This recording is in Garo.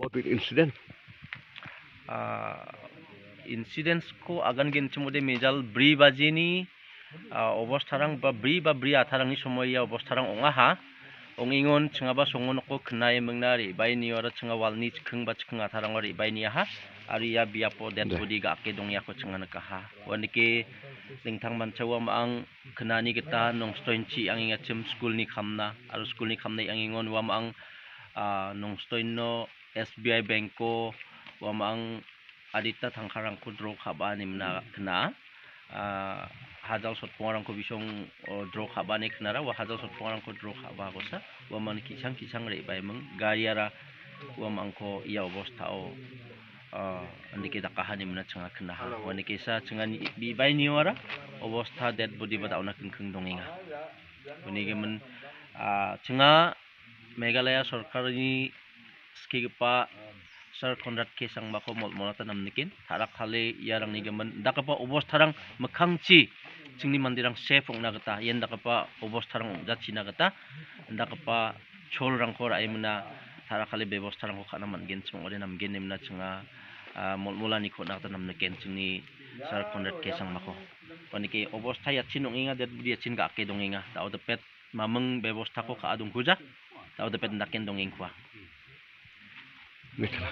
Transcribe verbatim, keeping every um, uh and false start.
What is incident? Ah, incidents-ko agangenchimode mejal bri bajini, ah, obostarang ba bri ba bri atarangni somoia obostarang ong·aha. Ong·engon chingaba songonoko knae mingna re·bae niora chinga walni chikking ba chikking atarango re·bae niaha. Aro ia biapo dead body ga·ake dongiako chinga nikaha. Uanike dingtang mancha uamang knani gita Nongstoinchi angengachim skulni kamna, aro skulni kamna angengon uamang, ah, Nongstoino S B I Bank-o uamang adita tangkarangko drok ka·ba nimna kna. Ah, hajal sotpongarangko bisong, o, drok ka·ba ine knara, ua hajal sotpongarangko drok ka·ba agosa, uamang ki·sang ki·sang re·baiming, gariara uamangko ia obostao, ah, andike dakaha nimna chinga knaha. Uanike sa chinga ni-, bibai niora obosta dead body ba da·ona kingking dongenga. Unigimin, ah, chinga Meghalaya sorkarni skigipa Sir Conrad K Sangmako molmolata namniken, tarakale iarangni gimin, indakgipa obostarang mikkangchi chingni manderang safe ong·na gita, ian dakgipa obostarang ong·jachina gita, indakgipa cholrangko ra·emina, tarakale bebostarangko ka·na man·gen, chimong·ode namgen nemna chinga, ah, molmolaniko on·na gita namniken chingni Sir Conrad K Sangmako. Uanike obosta iachin ong·enga, dead body iachin ga·ake dongenga. Da·o dipet maming bebostako ka·a dongkuja. Da·o dipet indaken dongengkua. Mitela.